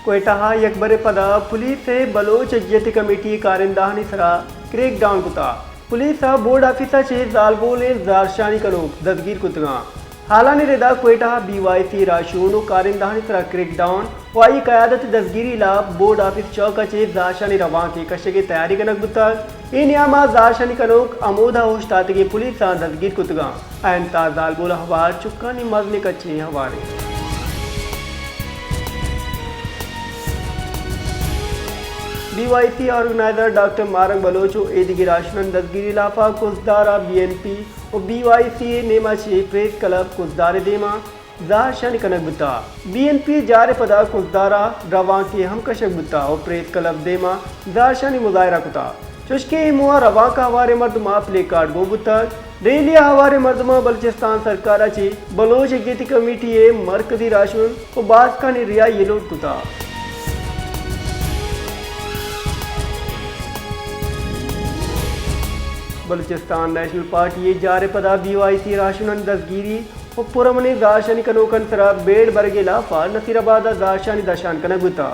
کوئٹہ ءَ یک برے پدا پولیس ءَ بلوچ یکجہتی کمیٹی ءِ کارندہانی سرا کریک ڈاؤن کتا۔ پولیس ءَ بورڈ آفیس ءَ چہ زالبولیں زہرشانی کنوک دزگیر کتگاں۔ حالانی ردا کوئٹہ ءَ بی وائی سی راہشون و کارندہانی سرا کریک ڈاؤن و آئی قیادت دزگیری ہلاپ بورڈ آفیس چوک ءَ چہ زہرشانی روانکے کشگ ءِ تیاری کنگ بوتگ۔ اے نیام ءَ زہرشانی کنوک ہمودا اوشتاتگیں پولیساں دزگیر کتگاں۔ اینت ءَ زالبول ءَ ہوار چکانی مزنیں کچے ہوار انت۔ B Y C organiser doctor Mahrang بلوچ و ایدگہ راہشونانی دزگیری ہلاف ءَ کزدار ءَ بی این پی و بی وائی سی ءِ نیمگ ءَ چہ پریس کلب کزدار ءِ دیما زہرشانی کنگ بوتا۔ بی این پی ءِ جار ءِ پدا کزدار ءَ روانکے ہم کشگ بوتا و پریس کلب ءِ دیما زہرشانی مظاہرہ کتا۔ چوشکہ اے موہ ءَ روانک ءَ ہواریں مردماں پلے کارڈ گون بوتگ۔ ریلی ءَ ہواریں مردماں بلوچستان سرکار ءَ چہ بلوچ یکجہتی کمیٹی ءِ مرکزی راہشون و باسکانی رہائی ءِ لوٹ کتا۔ بلوچستان نیشنل پارٹی ءِ جار ءِ پدا بی وائی سی راہشونانی دزگیری و پرامنیں زہرشانی کنوکانی سرا بیڑ برگ ءِ ہلاف ءَ نصیر آباد ءَ زہرشانی دشان کنگ بوتا۔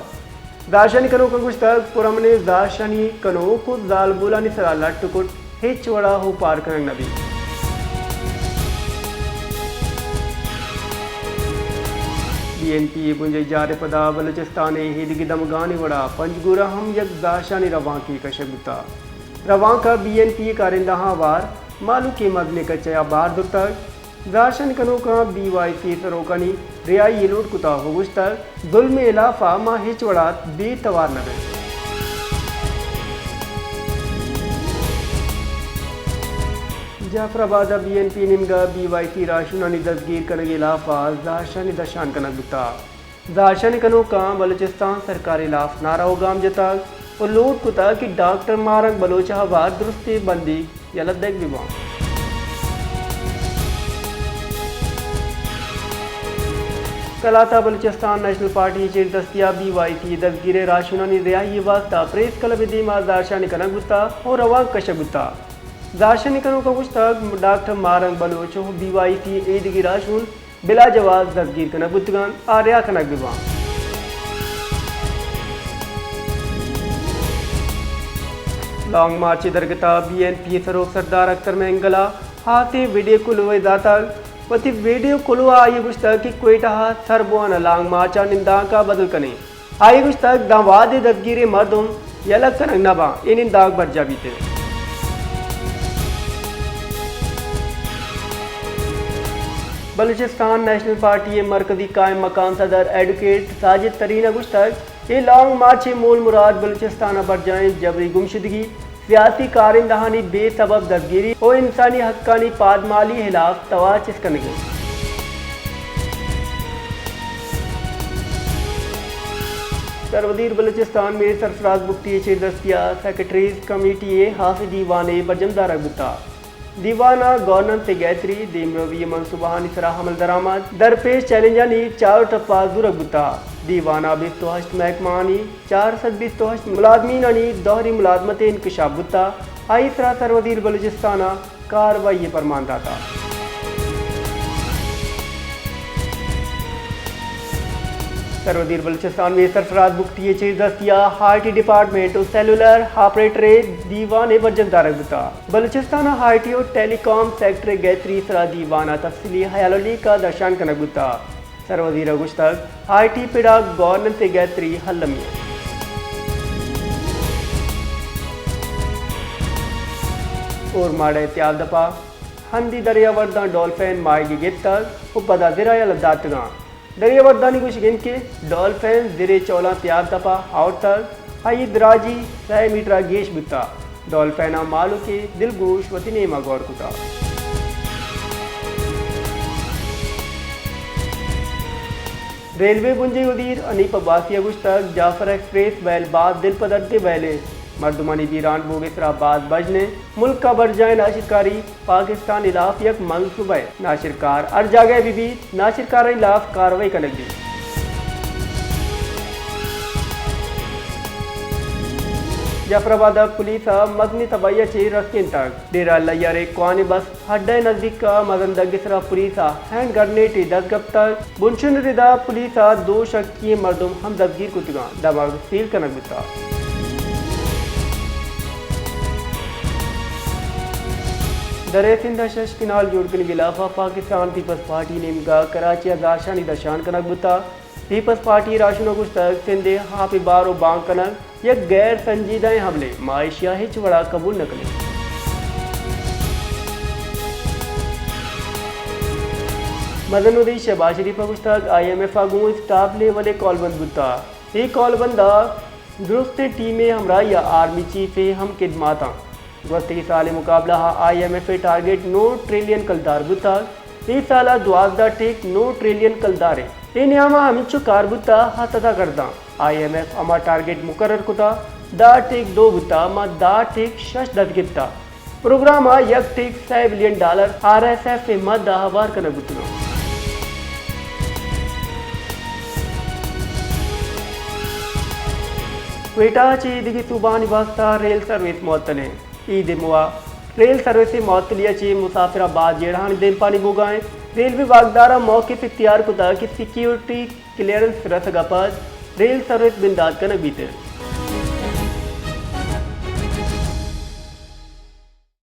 زہرشانی کنوکاں گوشتگ، پرامنیں زہرشانی کنوک و زالبولانی سرا لٹ و کٹ ہچ وڑا اوپار کنگ نہ بیت۔ بی این پی ءِ بنجاہی جار ءِ پدا بلوچستان ءِ ایدگہ دمگانی وڑا پنجگور ءَ ہم یک زہرشانی روانکے کشگ بوتا۔ روانک ءَ بی این پی ءِ کارندہاں ہوار مہلوکے مزنیں کچے ءَ بار زرتگ۔ زہرشانی کنوکاں بی وائی سی ءِ سروکانی رہائی ءِ لوٹ کتا و گوشتگ، ظلم ءِ ہلاف ءَ ما ہچ وڑا بے توار نہ بیں۔ جعفر آباد ءَ بی این پی ءِ نیمگ ءَ بی وائی سی راہشونانی دزگیر کنگ ءِ ہلاف ءَ زہرشانی دشان کنگ بوتا۔ زہرشانی کنوکاں بلوچستان سرکار ءِ ہلاف نعرہ و گام جتگ و لوٹ کتگ کہ ڈاکٹر ماہ رنگ بلوچ ءَ ہوار درستیں بندیگ یلہ دئیگ بہ باں۔ کلات ءَ بلوچستان نیشنل پارٹی ءِ چیردستی ءَ بی وائی سی ءِ دزگیریں راہشونانی رہائی ءِ واستہ پریس کلب ءِ دیما زہرشانی کنگ بوتا و روانک کشگ بوتا۔ زہرشانی کنوکاں گوشتگ، ڈاکٹر ماہ رنگ بلوچ و بی وائی سی ءِ ایدگہ راہشون بلا جواز دزگیر کنگ بوتگ انت، آ رہا کنگ بہ باں۔ لانگ مارچ ءِ درگت ءَ بی این پی ءِ سروک سردار اختر مینگل ءَ ہاسیں ویڈیو کلوہے داتگ۔ وتی ویڈیو کلوہ ءَ آئی ءَ گوشتگ کہ کوئٹہ ءَ سر بوان ءَ لانگ مارچ ءَ نندانک ءَ بدل کنیں۔ آئی ءَ گوشتگ، داں وہدے دزگیریں مردم یلہ کنگ نہ باں، اے نندانک برجاہ بیت انت۔ بلوچستان نیشنل پارٹی ءِ مرکزی قائم مقام صدر ایڈوکیٹ ساجد ترین ءَ گوشتگ، اے لانگ مارچ ءِ مول مراد بلوچستان ءَ برجاہیں جبری گمشدگی، سیاسی کارندہانی بے سبب دزگیری و انسانی حقانی پادمالی ہلاف توار چست کنگ انت۔ سروزیر بلوچستان میر سرفراز بگٹی ءِ چیردستی ءَ سیکرٹریز کمیٹی ءِ ہاسیں دیوانے برجم دارگ بوتگ۔ دیوان ءَ گورننس ءِ گہتری، دیمروی ءِ منصوبہانی سرا عمل درآمد، درپیش چیلنجانی چار ٹپ ءَ زورگ بوتگ۔ دیوان ءَ بیست و ہشت محکمہانی چار سد بیست و ہشت ملازمینانی دہری ملازمت ءِ انکشاف بوتگ۔ آئی سرا سروزیر بلوچستان ءَ کاروائی ءِ پرمان داتگ۔ سروزیر بلوچستان میر سرفراز بگٹی ءِ چیردستی ءَ آئی ٹی ڈیپارٹمنٹ و سیلولر آپریٹر ءِ دیوانے برجم دارگ بوتگ۔ بلوچستان ءِ آئی ٹی و ٹیلی کام سیکٹر ءِ گہتری سرا دیوان ءَ تفصیلی ہیال و لیکہ درشان کنگ بوتگ۔ سروزیر ءَ گوشتگ، آئی ٹی پڑ ءَ گورننس ءِ گہتری المی انت۔ اورماڑہ ءِ تیاب دپ ءَ ہندی دریاورداں ڈولفین ماہیگی گپتگ و پدا زر ءَ یلہ داتگاں۔ دریاوردانی گوشگ انت کہ ڈولفین زر ءِ چولاں تیاب دپ ءَ آورتگ، آئی ءِ دراجی سئے میٹر ءَ گیش بوتگ۔ ڈولفین ءَ مہلوک ءِ دلگوش وتی نیم ءَ گور کتگ۔ ریلوے بنجاہی وزیر حنیف عباسی ءَ گوشتگ، جعفر ایکسپریس ویل باز دل پہ دردیں ویلے، مردمانی بیران بوگ ءِ سرا باز بژن انت، ملک ءَ برجاہیں ناشرکاری پاکستان ہلاف یک منصوبہ ءِ ناشرکار ہر جاگہ ءَ بہ بیت، ناشرکارانی ہلاف کاروائی کنگ بیت۔ جعفر آباد ءَ پولیس ءَ مزنیں تباہی ءَ چہ رسینتگ۔ ڈیرہ اللہ یار ءِ کوہنیں بس اڈہ ءِ نزیک ءَ مزن دگ ءِ سرا پولیس ءَ ہینڈ گرنیٹے دست گپتگ۔ بنشن رد ءَ پولیس ءَ دو شکی ئیں مردم ہم دزگیر کتگ اَنت، دمگ سیل کنگ بوتگ۔ دریں سندھ ءِ شش کینال جوڑ کنگ ءِ ہلاپ ءَ پاکستان پیپلز پارٹی ءِ نیمگ ءَ کراچی ءَ زہرشانی درشان کنگ بوتگ۔ پیپلز پارٹی ءِ راہشون ءَ گوشتگ، سندھ ءِ آپ ءِ بار ءُ بانگ کنگ یک غیر سنجیدہ ئیں حملے، ما ایشی ءَ ہچ وڑ ءَ قبول نہ کنیں۔ مزن وزیر شہباز شریف ءَ گوشتگ، آئی ایم ایف ءَ گوں اسٹاف لیول ءَ کول بند بوتگ۔ اے کول بند ءَ درستیں ٹیم ءِ ہمراہی ءَ آرمی چیف ءِ ہم خدمات اَنت۔ گوستگیں سال ءِ مقابلہ ءَ آئی ایم ایف ءِ ٹارگٹ نو ٹریلین کلدار بوتگ، اے سال ءَ دوازدہ ٹیک نو ٹریلین کلدار اِنت۔ اے نیام ءَ ہمینچو کار بوتگ، ہتدہ گرداں۔ آئی ایم ایف ہما ٹارگٹ مقرر کتگ، دہ ٹیک دو بوتگ، ما دہ ٹیک شش دست گپتگ۔ پروگرام ءَ یک ٹیک سئے billion dollar R S F ءِ مد ءَ ہوار کنگ بوتگ اَنت۔ کوئٹہ ءَ چہ دگہ صوبہانی واستہ ریل سروس معطل اِنت۔ عید ءِ موہ ءَ ریل سروس ءِ معطلی ءَ چہ مسافراں باز جیڑہانی دیمپانی بوگ ءَ اِنت۔ ریلوے واکداراں موقف اختیار کتگ کہ سیکیورٹی کلیئرنس رسگ ءَ پد ریل سروس بندات کنگ بیت۔